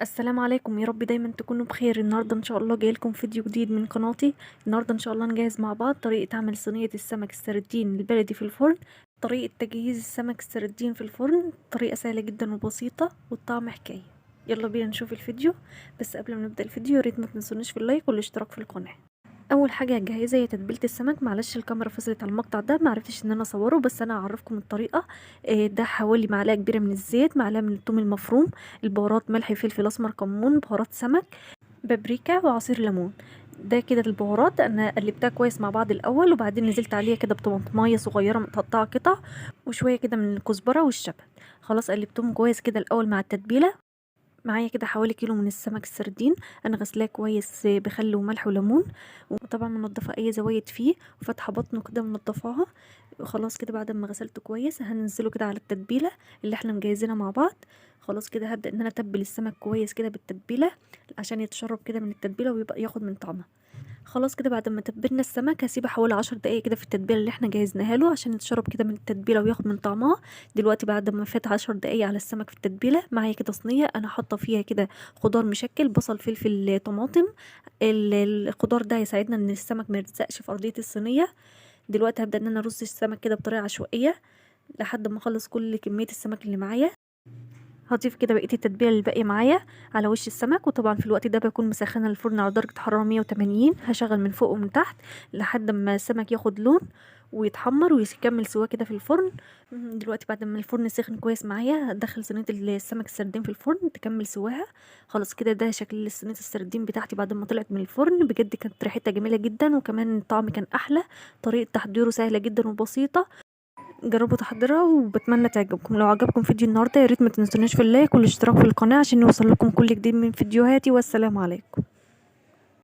السلام عليكم، يا رب دايما تكونوا بخير. النهارده ان شاء الله جايلكم فيديو جديد من قناتي. النهارده ان شاء الله نجهز مع بعض طريقه عمل صينية السمك السردين البلدي في الفرن. طريقه تجهيز السمك السردين في الفرن طريقه سهلة جدا وبسيطة والطعم حكاية. يلا بينا نشوف الفيديو. بس قبل ما نبدا الفيديو يا ريت ما تنسونيش في ال like والاشتراك في القناة. اول حاجة هجهزها هي تتبيله السمك. معلش الكاميرا فصلت على المقطع ده، معرفتش ان انا اصوره، بس انا هعرفكم الطريقة. ده حوالي معلقه كبيرة من الزيت، معلقه من الثوم المفروم، البهارات ملح فلفل اسمر كمون، بهارات سمك، بابريكا، وعصير ليمون. ده كده البهارات انا قلبتها كويس مع بعض الاول، وبعدين نزلت عليها كده بطماطمايه صغيرة متقطعه قطع، وشوية كده من الكزبره والشبت. خلاص قلبتهم كويس كده الاول مع التتبيله. معايا كده حوالي كيلو من السمك السردين، انا غسلاه كويس بخل وملح وليمون، وطبعا منضفه اي زوايد فيه، وفاتحه بطنه كده منضفاها. خلاص كده بعد ما غسلته كويس هننزله كده على التتبيله اللي احنا مجهزينها مع بعض. خلاص كده هبدا ان انا اتبل السمك كويس كده بالتتبيله عشان يتشرب كده من التتبيله ويبقى ياخد من طعمها. خلاص كده بعد ما تبلنا السمك هسيبه حوالي 10 دقايق كده في التتبيله اللي احنا جهزناها له عشان يتشرب كده من التتبيله وياخد من طعمها. دلوقتي بعد ما فات 10 دقايق على السمك في التتبيله، معايا كده صينية انا حاطه فيها كده خضار مشكل، بصل فلفل طماطم. الخضار ده هيساعدنا ان السمك ما يلزقش في ارضية الصينية. دلوقتي هبدا ان انا ارص السمك كده بطريقة عشوائية لحد ما اخلص كل كمية السمك اللي معايا. هضيف كده بقية التتبيله اللي باقية معايا على وش السمك، وطبعا في الوقت ده بكون مسخنه الفرن على درجه حرارة 180. هشغل من فوق ومن تحت لحد ما السمك ياخد لون ويتحمر ويكمل سواه كده في الفرن. دلوقتي بعد ما الفرن سخن كويس معايا هدخل صينية السمك السردين في الفرن تكمل سواها. خلاص كده ده شكل صينية السردين بتاعتي بعد ما طلعت من الفرن. بجد كانت ريحتها جميلة جدا، وكمان الطعم كان احلى. طريقه تحضيره سهلة جدا وبسيطة، جربوا تحضيرها وبتمنى تعجبكم. لو عجبكم فيديو النهارده يا ريت ما تنسونيش في ال like والاشتراك في القناة عشان يوصل لكم كل جديد من فيديوهاتي. والسلام عليكم.